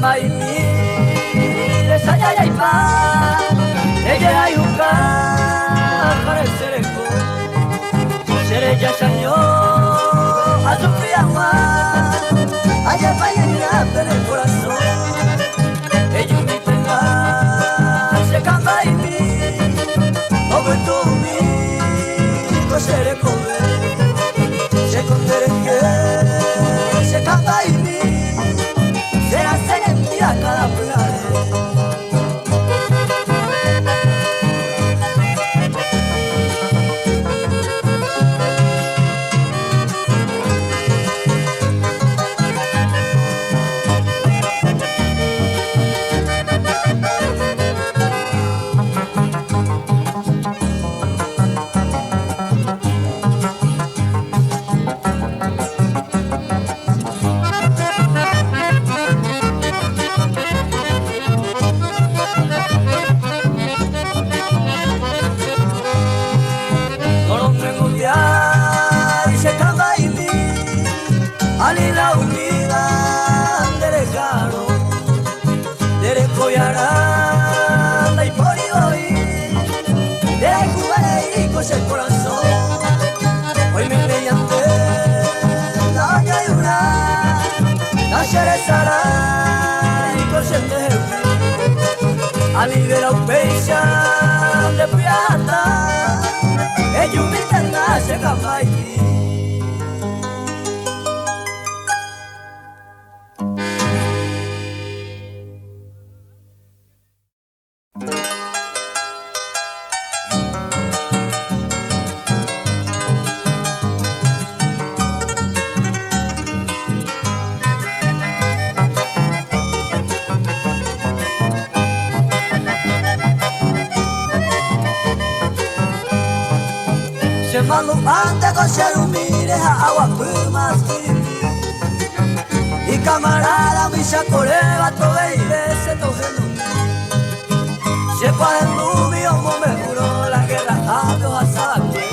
kambaimi Desayayaipa Ejehayhuka Parecereko Serejachaño Asufri hag̃ua Ajepañaña pene korasõ Ejumítena Che kambaimi Opytu'umi Ko che rekove Che konderehe Che kambaimi Cherasẽnentira káda pyhare. Noromengoviái che kambaimi Ani la umíva nde rehárõ Nde rekoviarã ndaipóri voi Nderayhúva reiko che korasõ Oimene ñande ndajaju'urã Ndacheresarái ko che ndehegui Anivérõ upéicha nde py'ahatã Ejumíntena che kambaimi. Chemandu'ánte ko che rumíre ha aguapýma askyrymi Ikamarada umi chakoréva tove ivése tohenói Che kuahendúmi omombe'úrõ la guerrahápe ohasava'ekue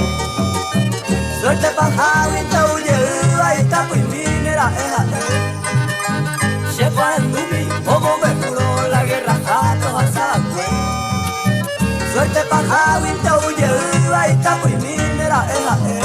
Suerte paháguinte ou jeýva itapyimíne ra'e ha'e Che kuahendúmi omombe'úrõ la guerrahápe ohasava'ekue Suerte paháguinte ou jeýva itapyimíne ra'e ha'e.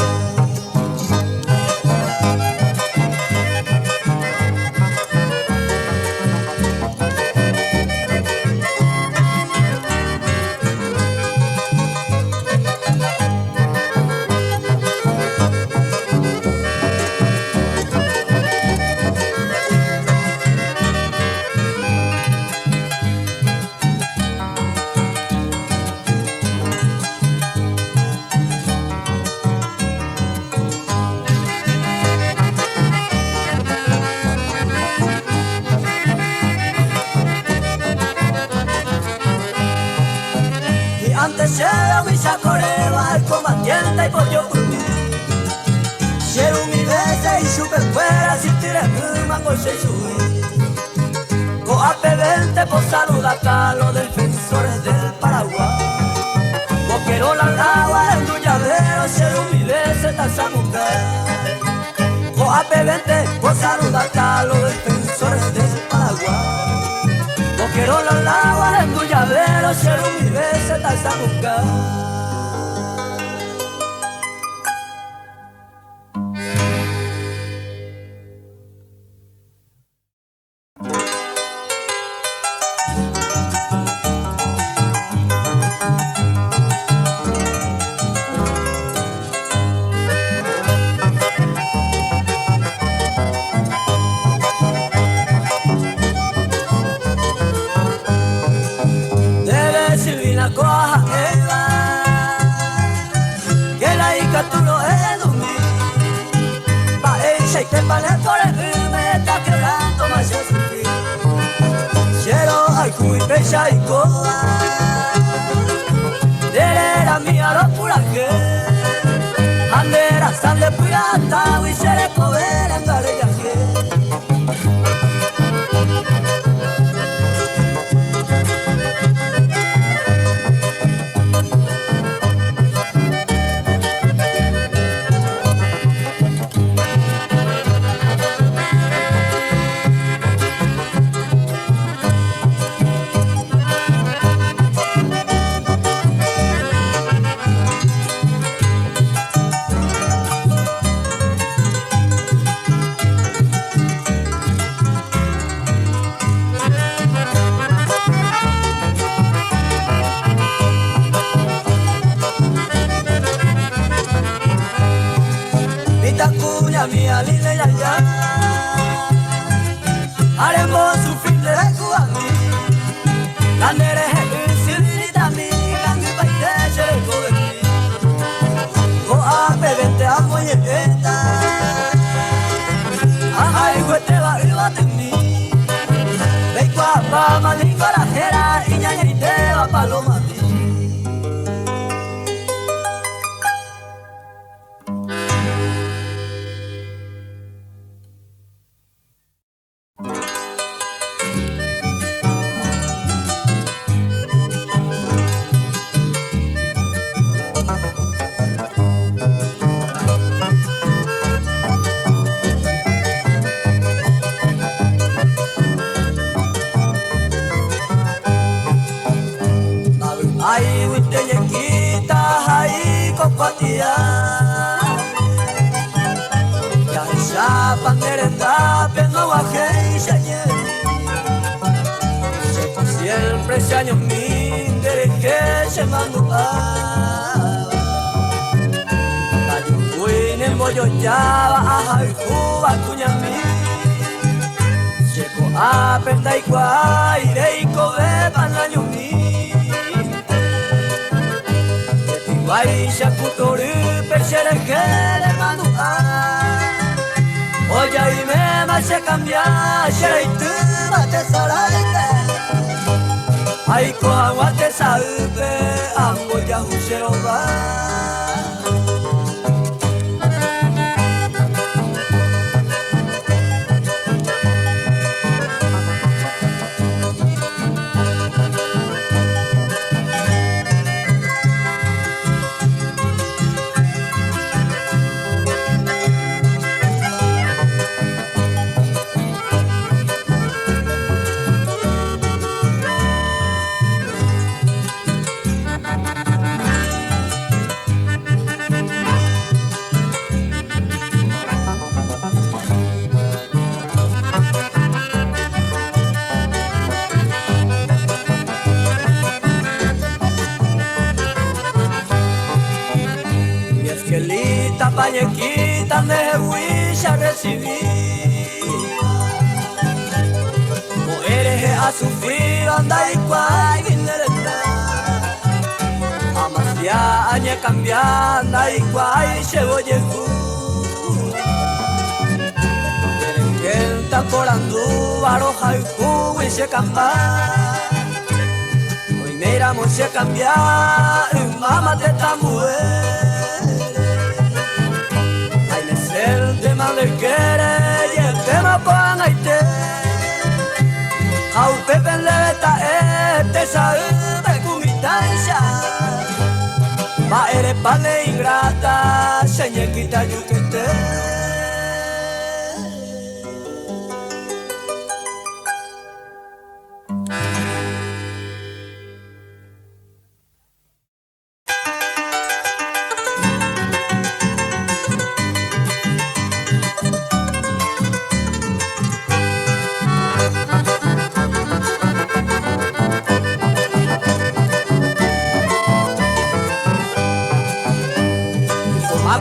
Hi'ãnte chéve umi chakoréva ha icombatiente ipojopymi. Che umi vése ichupekuéra chityre'ỹma ko che chugui. Ko'ápevénte posaludata los defensores del Paraguay. Boquero la agua en tu llavero, che umi vése tasamukai. Ko'ápevénte posaludata los defensores del Paraguay. Boquero la agua en tu llavero, che umi vése tasamukai. Ndéve Silvina ko aha'éva Que la ikatu rohendumi Mba'eichaitépa ne pore'ỹme heta quebrántoma che sufrí Che rohayhu péicha aikóva Nde rérami aropurahéi Ha nde rasa nde py'atágui che rekove rangare jahe. Kuñami aline ya. Haremos sufrir de mi. La nere sivirita mi kangi paite shere mi. Go a bebete a moñeta. Ajá, y te va iba te mi. Veikua pa maningo la jera y ñaña y te va paloma mi. Ai witeñekita hai kopatia. Ya esa panderenda peno guaje y Se siempre ese año mindere que se mandó a Moyo ya va a Cuba cuñami Seco a penda y guaire y kobe panaño mi Guaisha kutoru perchere que mandua Oye y me ma se cambia shere y tu te saraite Ay ko agua te sabe amo ya hushero va. Pañequita me a recibir. Mujeres a sufrir anda y cuay Amasia añe cambiar anda y cuay se voy por andú aroja y jugo y se campa. Hoy miramos se cambiar mamá te esta mujer. El tema le quiere y el tema con aite. Au pepe le beta este sabe kumitaisha. Ma ere pane ingrata, señequita yuquete.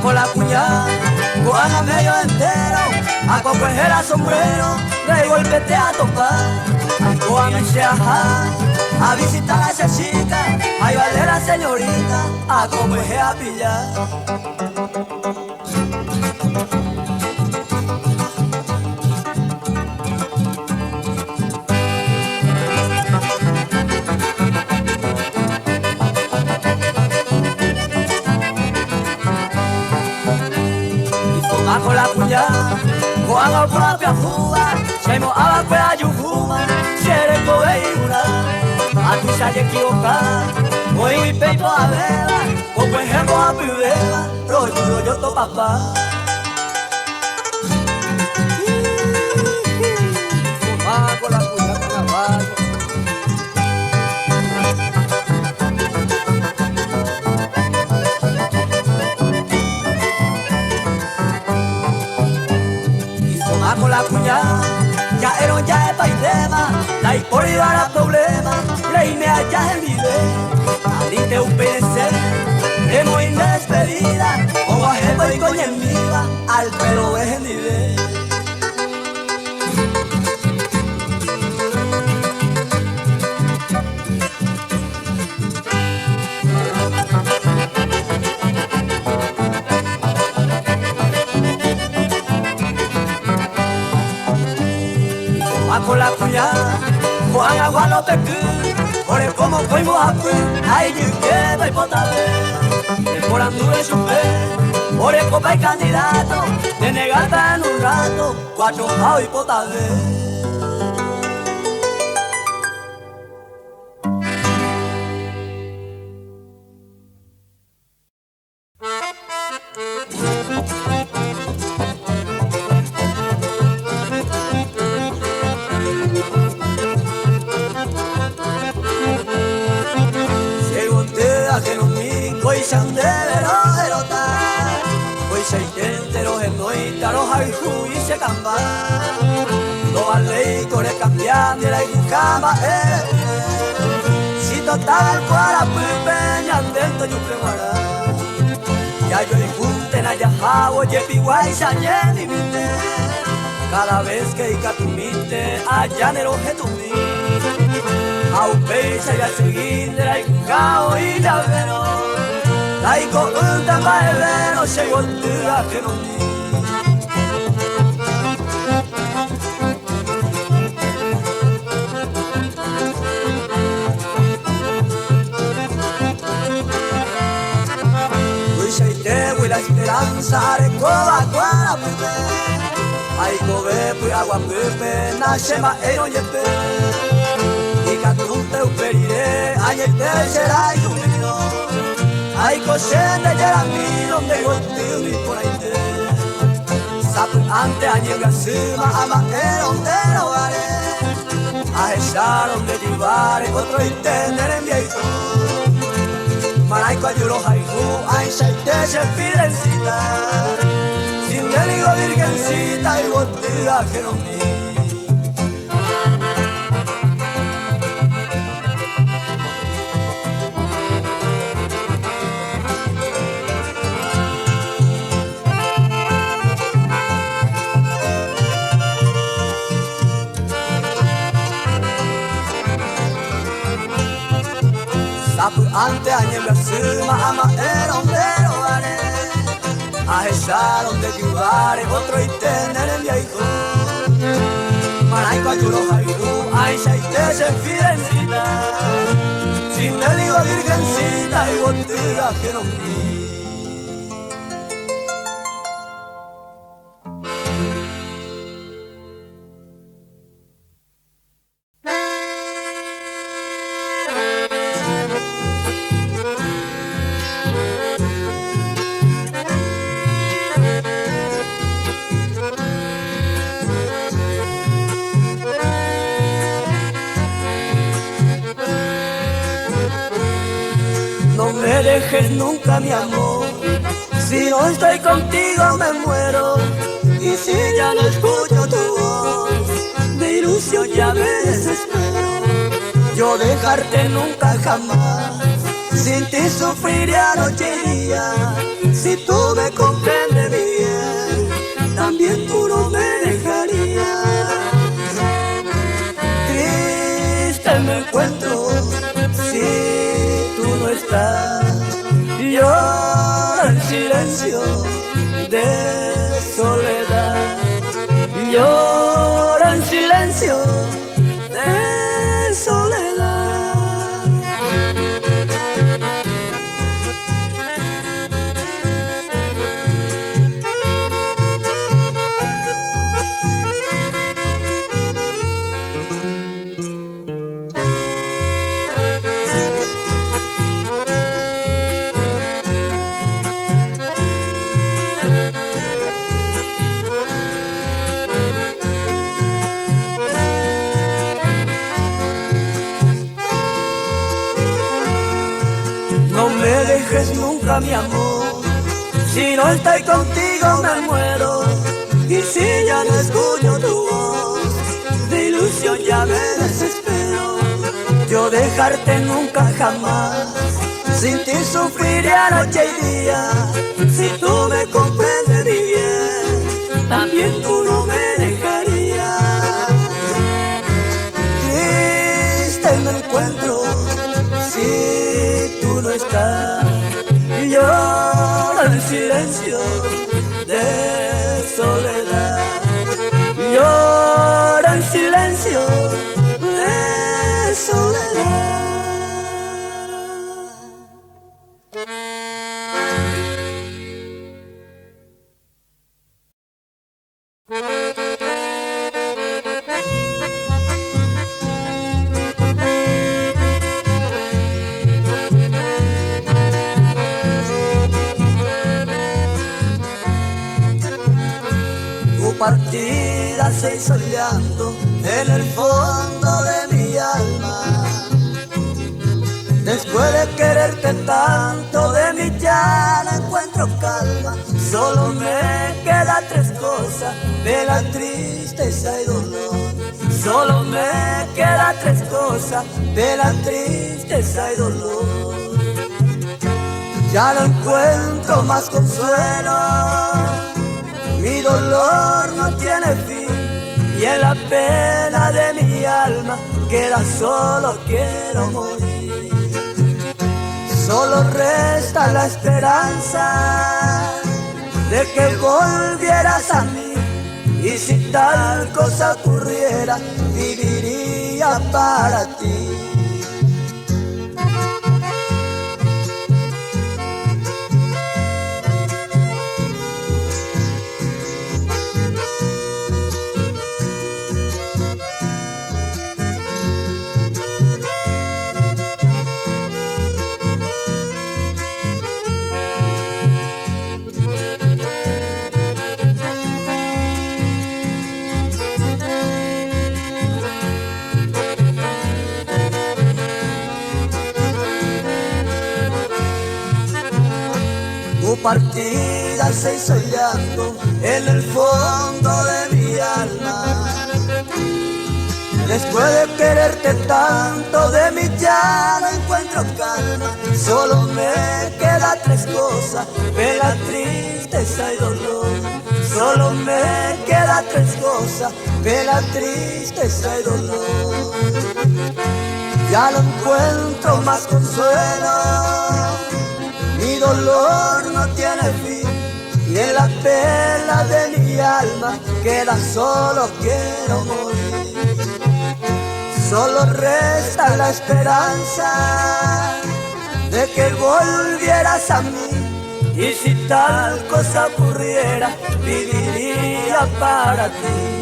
Con la cuña, cojan a medio entero, a coger el sombrero, de golpe te a topar, a a visitar a esa chica, ahí vale la señorita, a coger a pillar. Con la cuña, con propia fuga, se mo a yujuma, sere koe a tu salle equivocar, voy peito a vela, con ejemplo a pibela, rollo yo to papá. Con la cuña con la valla. Con la cuña, ya era ya es pailema, la historia era problema, reine allá en vive, alite un PC, remo despedida Oguahẽvo oikoñemíva Alfredo hendive. Ako la kuña, ko'ag̃agua lopeky, oreko mokõi mbohapy ha ijykéva oipotave. Eporandúre chupe, orekópa icandidato, denegáta en un rato, cuatroha oipotave. Cada vez que ikatumínte allá nerohetumi Ha upéicha jaseguínte raikuaa oĩ javérõ Ndaiko'ỹnte mba'evérõ che yvoty ajeromi. Tuichaitégui la esperanza arekóva kuarapýpe Aikove py'aguapýpe nachemba'érõ jepe Ikatúnte upe rire añete che rayhumírõ Aiko che ndejaramírõ nde yvotymi porãite Sapy'ánte añembyasýma ama'érõ nde rógare Ahechárõ nde jyváre otroite ne rembiayhu Marãiko ajurohayhu ãichaite che Fidencita Si nde ningo virgencita yvoty ajeromi. Sapy'ánte añembyasýma ama'érõ nde rógare Ahechárõ nde jyváre otroite ne rembiayhu Marãiko ajurohayhu ãichaite che Fidencita Si nde ningo virgencita yvoty ajeromi. No me dejes nunca, mi amor, si no estoy contigo me muero, y si ya no escucho tu voz, de ilusión ya me desespero. Yo dejarte nunca jamás, sin ti sufriría noche y día, si tú me comprendes bien, también tú no me dejarías. Triste me encuentro si tú no estás, lloro en silencio de soledad, lloro en silencio de soledad. No me dejes nunca, mi amor, si no estoy contigo me muero, y si ya no escucho tu voz, de ilusión ya me desespero. Yo dejarte nunca jamás, Sin ti sufriría noche y día, si tú me comprendes mi bien, también tú no me dejarías. Triste me encuentro si tú no estás. Lloro en silencio de soledad. Lloro en silencio de soledad. Tu partida se hizo llanto en el fondo de mi alma. Después de quererte tanto, de mí ya no encuentro calma. Solo me queda tres cosas, pena, tristeza y dolor. Solo me queda tres cosas, pena, tristeza y dolor. Ya no encuentro más consuelo, mi dolor no tiene fin, y en la pena de mi alma queda solo quiero morir. Solo resta la esperanza de que volvieras a mí, y si tal cosa ocurriera, viviría para ti. Tu partida se hizo llanto en el fondo de mi alma. Después de quererte tanto, de mí ya no encuentro calma. Solo me queda tres cosas, pena, tristeza y dolor. Solo me queda tres cosas, pena, tristeza y dolor. Ya no encuentro más consuelo, mi dolor no tiene fin, y en la pena de mi alma queda solo quiero morir. Solo resta la esperanza de que volvieras a mí, y si tal cosa ocurriera, viviría para ti.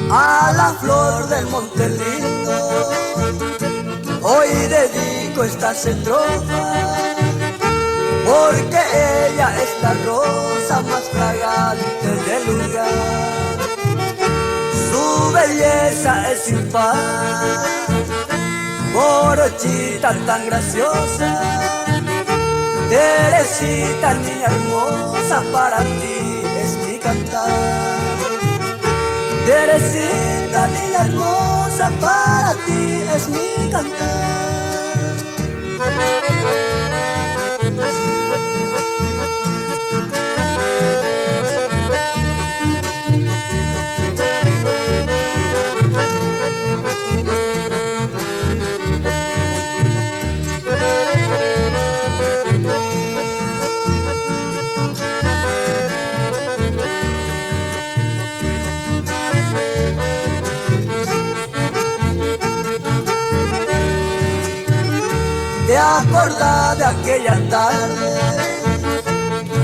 A la flor del Monte Lindo hoy dedico estas estrofas, porque ella es la rosa más fragante del lugar. Su belleza es sin par, morochita tan graciosa, Teresita, niña hermosa, para ti es mi cantar. Teresita, niña hermosa, para ti es mi cantar. Te acordás de aquella tarde,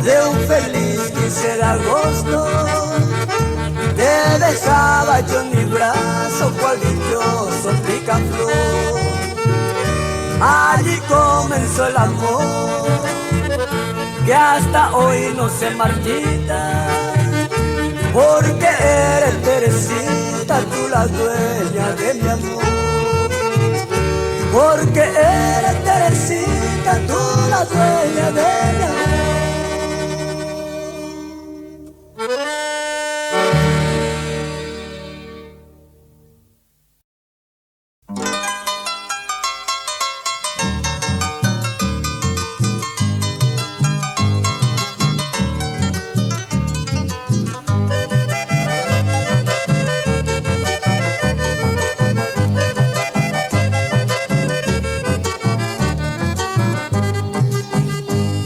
de un feliz 15 de agosto, de Te dejaba yo en mi brazo cual dichoso picaflor. Allí comenzó el amor que hasta hoy no se marchita, porque eres Teresita, tú la dueña de mi amor. Porque eres Teresita, tú la dueña de mi amor.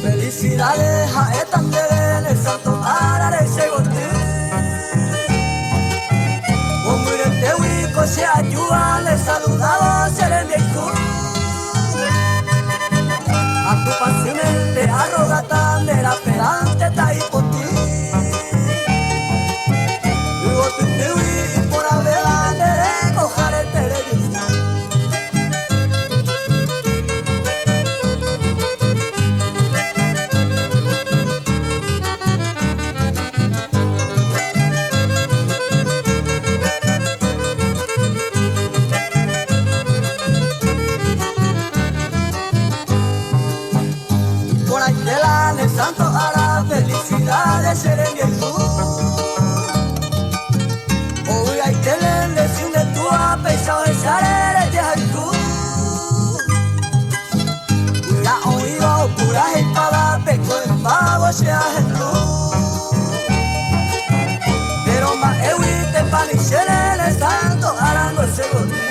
Felicidades a esta en el santo arare segote. Hombre huico se ayuda, le saludaba se le viejo. A tu paciente arrogata, era pedante, taipoti. Luego tu te por avela, nere, cojare, tere, Por ahí te la en el santo hará felicidades seré viejo. Hoy hay que le de tu a pesado de sarere de haiku. La oído pura y para peco en pago se tú. Pero ma ewite panicere el santo arango ese gote.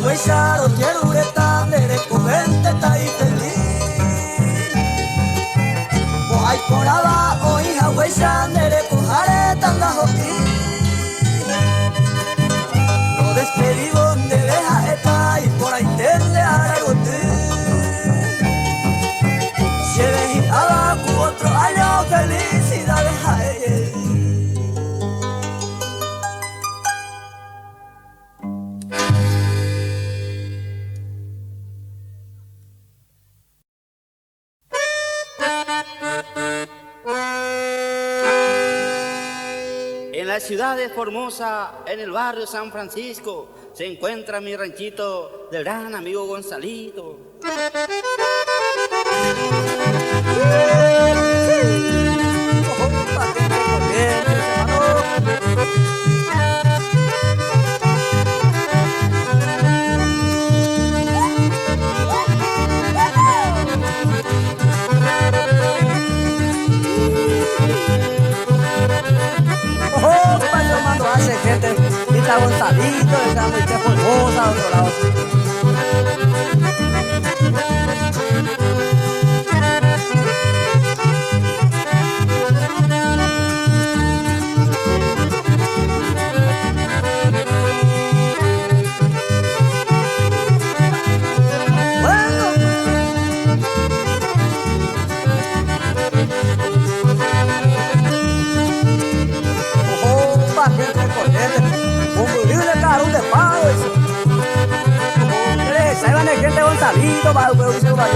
Huella, quiero ureta, nere covente, ta y feliz. O hay por abajo, hija, huella, nere cojare, tanda joquí. Lo despedido de deja eta y por ahí tende aragote. Se ve abajo otro año, felicidades a ella. En la ciudad de Formosa, en el barrio San Francisco, se encuentra mi ranchito del gran amigo Gonzalito. Opa, yo mando hace gente, está Gonzalito, está muy Formosa, otro lado. Bueno. Opa, gente corriente, un de caro, un de pago, eso. Ahí van el gente Gonzalito, va, va, va, va.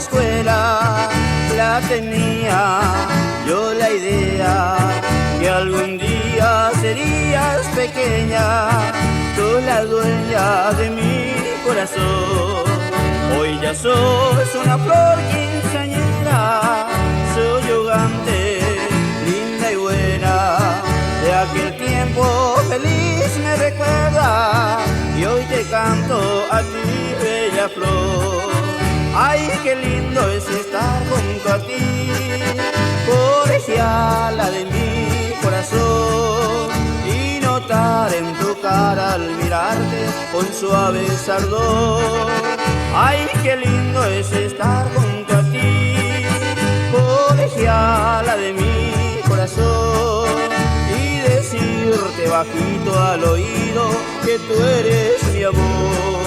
escuela, la tenía yo la idea que algún día serías pequeña, tú la dueña de mi corazón. Hoy ya sos una flor quinceañera, soyogante, linda y buena. De aquel tiempo feliz me recuerda y hoy te canto a ti, bella flor. Ay, qué lindo es estar junto a ti, colegiala de mi corazón, y notar en tu cara al mirarte un suave ardor. Ay, qué lindo es estar junto a ti, colegiala de mi corazón, y decirte bajito al oído que tú eres mi amor.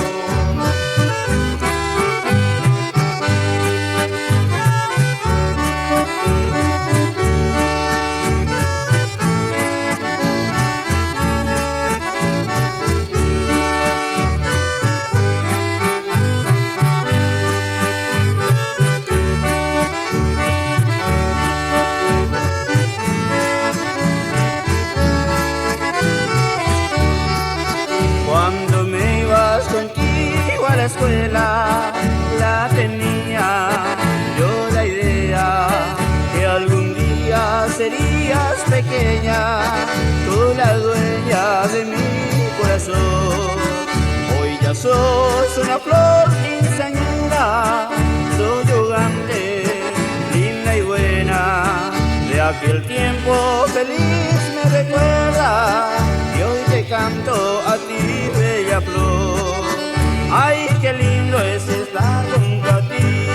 Cuando me ibas contigo a la escuela, la tenía yo la idea que algún día serías pequeña, tú la dueña de mi corazón. Hoy ya sos una flor quinceañera, soyogante, linda y buena. De aquel tiempo feliz me recuerda y hoy te canto a ti, bella flor. Ay, qué lindo es estar junto a ti,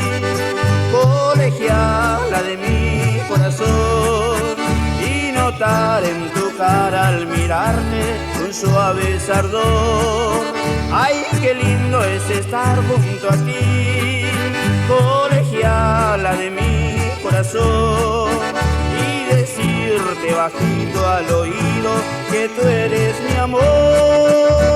colegiala de mi corazón, y notar en tu cara al mirarte un suave ardor. Ay, qué lindo es estar junto a ti, colegiala de mi corazón, y decirte bajito al oído que tú eres mi amor.